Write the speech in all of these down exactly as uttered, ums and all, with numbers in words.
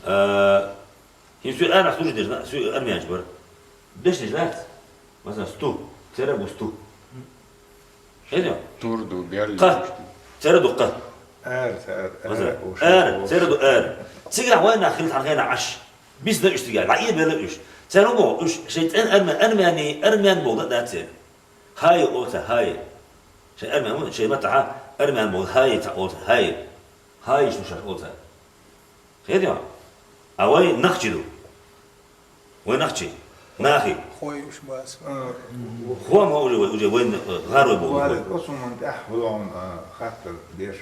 А, хин су ана служит деш, су армянч бар. Деш деш лац. Масалан, сту. Цера бу сту. Хедо? Тур ду, берли. Ка. Цера ду ка. Ар, ар, Масалан, ар, уш, ар, уш. Цера ду ар. Цига вайна хил тан хена аш. Бис да уш цига. Ла и бела уш. Цера бо уш. Шейтан армян, армяни, армян бол да, да цера. Хай олца, хай. Шей армян, шей мата, армян бол, хай, ца олца, хай. Хай, шу шаш олца. Хедо? А вай нахчи ду. Вай нахчи. Нахи. Хой уш бас. Э, Хуа ма уже вай, уже вай, э, гарой бол. Валид, осуман тах, хулон, э, хаттар деш.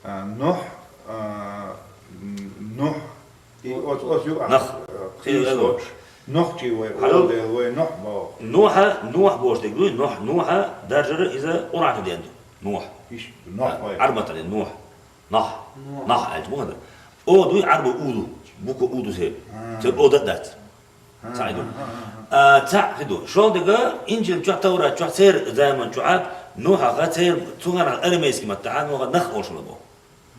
Э, Нух, э, м, Нух. И от, от ю, а, Нах. Э, Хи, Хи, эго. Нух чи вай, Хало. Олдел вай, Нух бо. Нуха, Нух бош дегу, Нух, Нуха, даржара иза Къуран ден. Нух. Иш, Нух вай. Армата ден, Нух. Нах. Нух. Нах, альт мухадр. О, дуй арба уду. Буку уду се. А. Се о да дат. Цайду. А, ца хиду. Шол дега Инжил чу, Таврат чу, цер займан чу, а, Нуха ха цер цугана арамейский мата, а, Нуха нах олшла бо.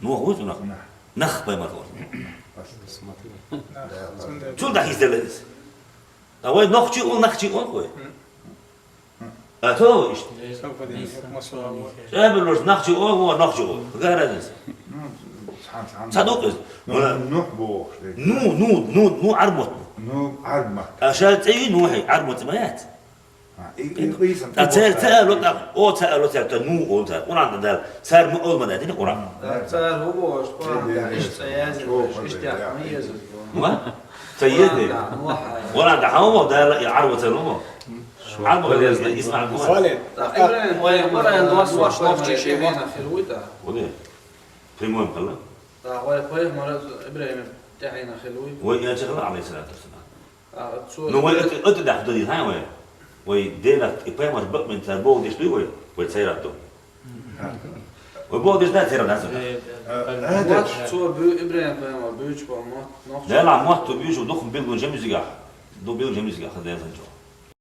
Нуха хуй цунах. Нах. Нах паймат олшла. Чул да хизделес. А вай нахчи ол, нахчи ол хуй. А то ишт. Совпадение, как масло. Эбелош нахчи ол, во нахчи ол. Какая разница? Ну, сан, сан. Садук из. Ну, Вала. Нух бо, что ли? Ну, ну, ну, ну, армот. Ну, армот. А ша цей ну хай, армот маят. А, и, и, и сам А цел, цел, вот так. О, цел, вот так, ну, о, цел. Уран да, цел мы олма да, не уран. Да, цел, во, что, Да, да, да. Ишта язык, О, ишта да, да. Язык. Ма? Цел езни. Уран да, ну, хай. Уран да, хамо, да, я армот цел, ну. Армот цел, Исмаил, ну. Халид. Так, Ибрагим, ой, Ибрагим, два слова, что в честь Ибрагима хилуй, да. Вот и. Прямой, правда? Так, ой, ой, Марат, Ибрагим, тяхина хилуй. Ой, я чехала, алейхиссалату вассалам. А, цо- Ну, ой, это, это да, да, да, ой. Ой, делат, и поймаш, бак мен цар Бог деш, ой, ой, цай рату. Ой, Бог деш, да, цай рату. Э, Вот, это- цо бу-, Ибрагим, пойма, буч, по, мо-, нохчи. Да, ла, мот, ту бюш, дух, билгун, жемизига. Ду билгун, жемизига, хаден санчо.